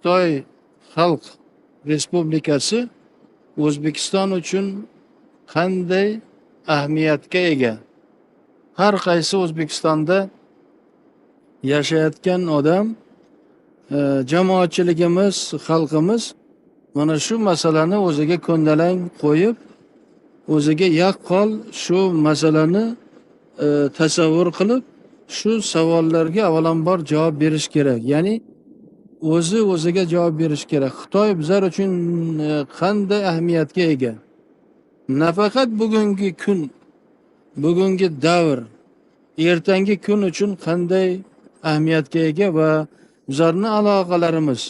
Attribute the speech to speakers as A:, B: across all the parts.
A: Xitoy Xalq Respublikasi O'zbekiston uchun qanday ahamiyatga ega? Har qaysi O'zbekistonda yashayotgan odam, jamoatchiligimiz, xalqimiz mana shu masalani o'ziga ko'ndalang qo'yib, o'ziga yaqqol shu masalani tasavvur qilib, shu savollarga avvalambor javob berish kerak. Ya'ni o'zi o'ziga javob berish kerak. Xitoy bizlar uchun qanday ahamiyatga ega? Nafaqat bugungi kun, bugungi davr, ertangi kun uchun qanday ahamiyatga ega va bizlarning aloqalarimiz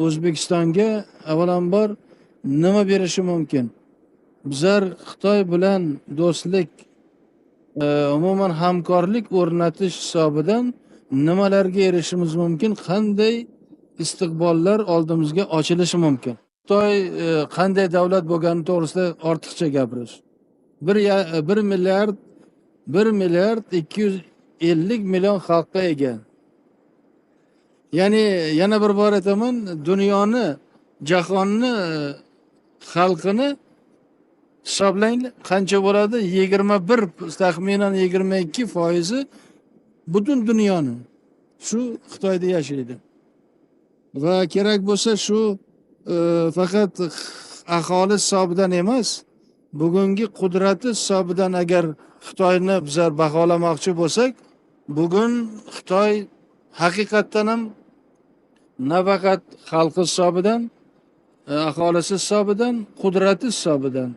A: O'zbekistonga avvalambor nima berishi mumkin? Bizlar Xitoy bilan do'stlik, umuman hamkorlik o'rnatish hisobidan nimalarga erishishimiz mumkin? Qanday istiqbollar oldimizga ochilishi mumkin? Xitoy qanday davlat bo'lgani to'g'risida ortiqcha gapirish. 1 milliard 1 milliard 250 million xalqqa ega. Ya'ni yana bir bor aytaman, dunyoni, jahonni xalqini hisoblang, qancha bo'ladi? 21, taxminan 22% butun dunyoni shu Xitoyda yashaydi. Va kerak bo'lsa shu faqat aholi hisobidan emas, bugungi qudrati hisobidan agar Xitoyni bizlar baholamoqchi bo'lsak, bugun Xitoy haqiqatdan ham nafaqat xalqi hisobidan, aholisi hisobidan, qudrati hisobidan,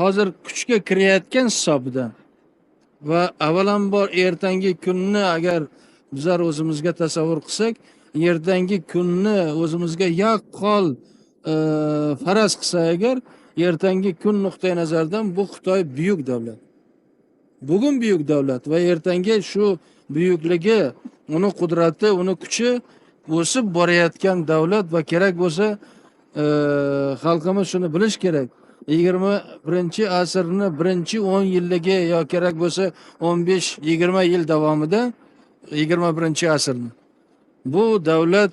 A: hozir kuchga kirayotgan hisobidan va avvalambor ertangi kunni agar bizlar o'zimizga tasavvur qilsak, ertangi kunni o'zimizga yaqqol faraz qilsak agar, ertangi kun nuqtai nazaridan bu Xitoy buyuk davlat. Bugun buyuk davlat va ertangi shu buyukligi, uni qudrati, uni kuchi o'sib borayotgan davlat va kerak bo'lsa xalqimiz shuni bilish kerak. 21-asrni birinchi 10 yilligi yo kerak bo'lsa 15-20 yil davomida 21-asrni bu davlat,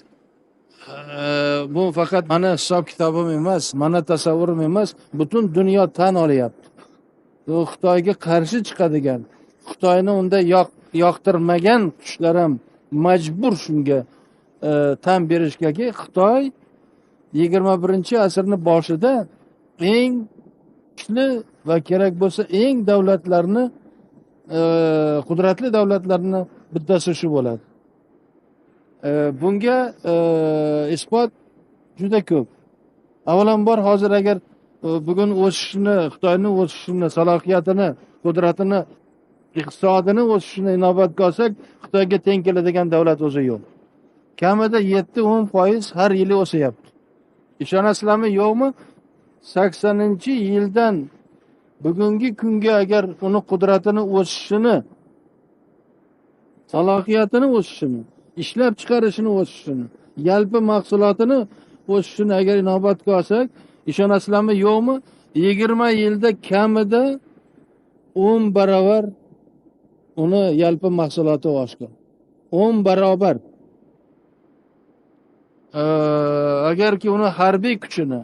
A: bu faqat mana hisob kitobim emas, mana tasavvurim emas, butun dunyo tan olyapti. Bu Xitoyga qarshi chiqadigan, Xitoyni unda yoqtirmagan kuchlar ham majbur shunga tan berishgaki, Xitoy 21-asrni boshida eng kuchli va kerak bo'lsa eng davlatlarni, qudratli davlatlarni bittasi shu bo'ladi. Bunga isbot juda ko'p. Avvalambor hozir agar bugun o'sishini, Xitoyning o'sishini, salohiyatini, qudratini, iqtisodini o'sishini inobatga olsak, Xitoyga teng keladigan davlat o'zi yo'q. Kamida 7-10% har yili o'syapti. Ishonasizlarmi, yo'qmi? 80-yildan bugungi kunga agar uni qudratini o'sishini, salohiyatini o'sishini, ishlab chiqarishini o'sishini, yalpi mahsulotini o'sishini agar inobatga olsak, ishonasizlarmi, yo'qmi? 20 yilda kamida 10 barobar uni yalpi mahsuloti oshgan. 10 barobar. Agarki uni harbiy kuchini,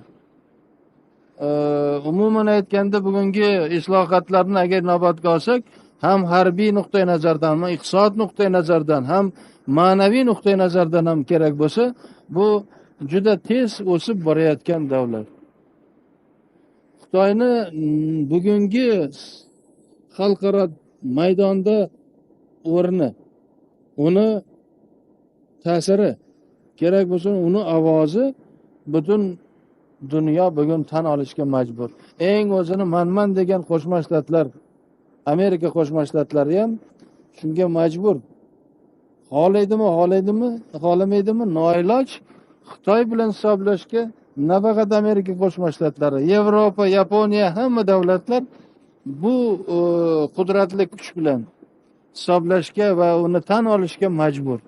A: umuman aytganda bugungi islohotlarni agar inobatga olsak, ham harbiy nuqtai nazardan, ham iqtisod nuqtai nazaridan, ham ma'naviy nuqtai nazardan ham kerak bo'lsa, bu juda tez o'sib borayotgan davlat. Xitoyni bugungi xalqaro maydonda o'rni, uni ta'siri, kerak bo'lsa uni ovozi butun dunyo bugun tan olishga majbur. Eng o'zini manman degan Qo'shma Shtatlar, Amerika Qo'shma Shtatlari ham shunga majbur. Xohlaydimi, xohlaydimi, xohlamaydimi, noiloj Xitoy bilan hisoblashga nafaqat Amerika Qo'shma Shtatlari, Yevropa, Yaponiya, hamma davlatlar bu qudratli kuch bilan hisoblashga va uni tan olishga majbur.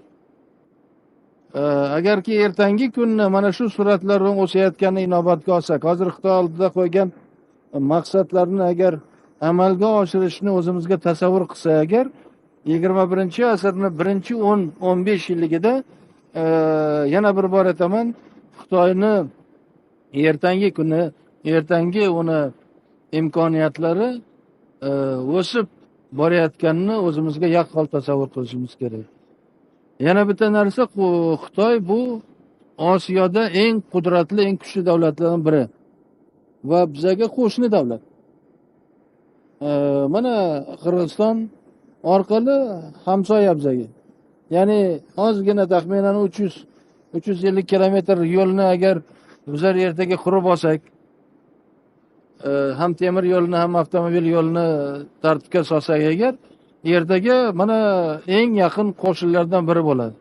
A: Agarki ertangi kunni mana shu suratlardan o'sayotganini inobatga olsak, hozir Xitoy oldida qo'ygan maqsadlarni agar amalga oshirishni o'zimizga tasavvur qilsak, agar 21-asrni birinchi 10-15 yilligida yana bir bor aytaman, Xitoyni ertangi kuni, ertangi uni imkoniyatlari o'sib borayotganini o'zimizga yaqqol tasavvur qilishimiz kerak. Yana bitta narsa, Xitoy bu Osiyoda eng qudratli, eng kuchli davlatlardan biri va bizga qo'shni davlat. Mana Qirg'iziston orqali hamsoya bizga. Ya'ni ozgina taxminan 350 kilometr yo'lni agar bizlar ertaga qurib olsak, ham temir yo'lni ham avtomobil yo'lini tartibga solsak agar, ertaga mana eng yaqin qo'shnilardan biri bo'ladi.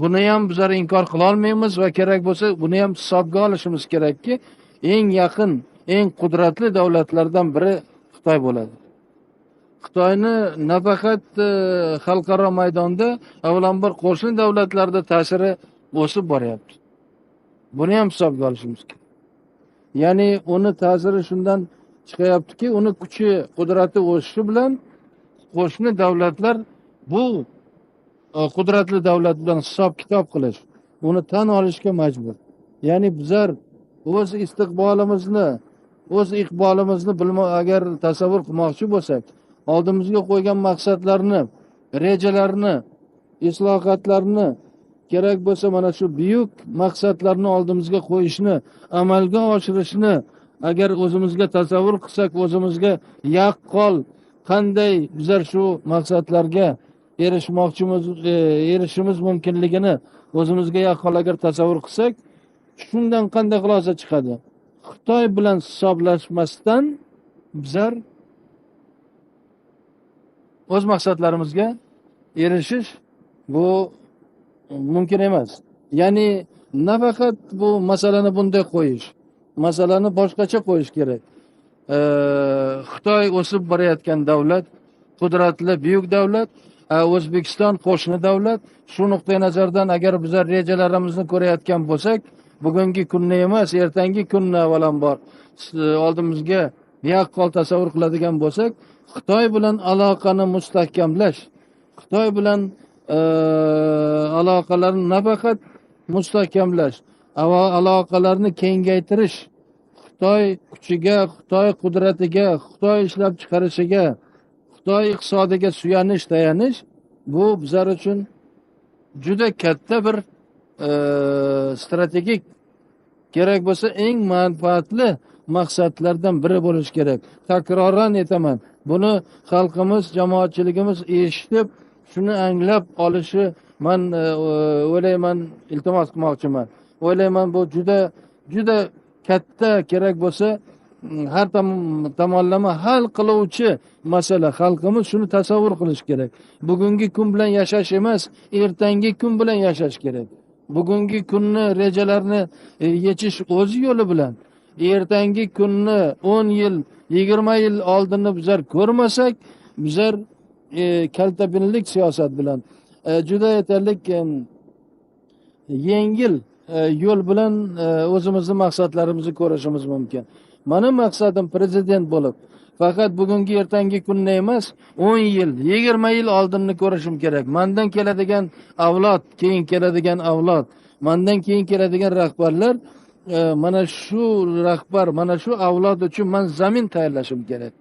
A: Buni ham bizlar inkor qila olmaymiz va kerak bo'lsa buni ham hisobga olishimiz kerakki, eng yaqin, eng qudratli davlatlardan biri Xitoy bo'ladi. Xitoyni nafaqat xalqaro maydonda, avvalambor qo'shni davlatlarda ta'siri o'sib boryapti. Buni ham hisobga olishimiz kerak. Ya'ni uni ta'siri shundan chiqayaptiki, uni kuchi, qudrati o'sishi bilan qo'shni davlatlar bu qudratli davlat bilan hisob kitob qilish, uni tan olishga majbur. Ya'ni bizlar o'z istiqbolimizni, o'z iqbolimizni agar tasavvur qilmoqchi bo'lsak, oldimizga qo'ygan maqsadlarni, rejalarni, islohotlarni, kerak bo'lsa mana shu buyuk maqsadlarni oldimizga qo'yishni, amalga oshirishni agar o'zimizga tasavvur qilsak, o'zimizga yaqqol qanday bizlar shu maqsadlarga erishmoqchimiz, erishishimiz mumkinligini o'zimizga yaqqol agar tasavvur qilsak, shundan qanday xulosa chiqadi? Xitoy bilan hisoblashmasdan bizlar o'z maqsadlarimizga erishish bu mumkin emas. Ya'ni nafaqat bu masalani bunday qo'yish, masalani boshqacha qo'yish kerak. Xitoy o'sib borayotgan davlat, qudratli buyuk davlat, O'zbekiston qo'shni davlat. Shu nuqtai nazardan agar bizlar rejalarimizni ko'rayotgan bo'lsak, bugungi kunni emas, ertangi kunni avvalambor oldimizga yaqqol tasavvur qiladigan bo'lsak, Xitoy bilan aloqani mustahkamlash, Xitoy bilan aloqalarni nafaqat mustahkamlash, aloqalarni kengaytirish, Xitoy kuchiga, Xitoy qudratiga, Xitoy ishlab chiqarishiga, Xitoy iqtisodiga suyanish, tayanish bu bizlar uchun juda katta bir strategik, kerak bo'lsa eng manfaatli maqsadlardan biri bo'lishi kerak. Takroran aytaman, buni xalqimiz, jamoatchiligimiz eshitib, shuni anglab olishi man o'ylayman, iltimos qilmoqchiman. O'ylayman bu juda juda katta, kerak bo'lsa har tomonlama hal qiluvchi masala. Xalqimiz shuni tasavvur qilish kerak. Bugungi kun bilan yashash emas, ertangi kun bilan yashash kerak. Bugungi kunni rejalarni yechish o'z yo'li bilan, ertangi kunni 10 yil, 20 yil oldinni bizlar ko'rmasak, bizlar kaltabinlik siyosat bilan juda yetarlik yengil yo'l bilan o'zimizni maqsadlarimizni ko'rishimiz mumkin. Mani maqsadim prezident bo'lib faqat bugungi ertangi kunni emas, 10 yil, 20 yil oldinni ko'rishim kerak. Mendan keladigan avlod, keyin keladigan avlod, mendan keyin keladigan rahbarlar, mana shu rahbar, mana shu avlod uchun men zamin tayyorlashim kerak.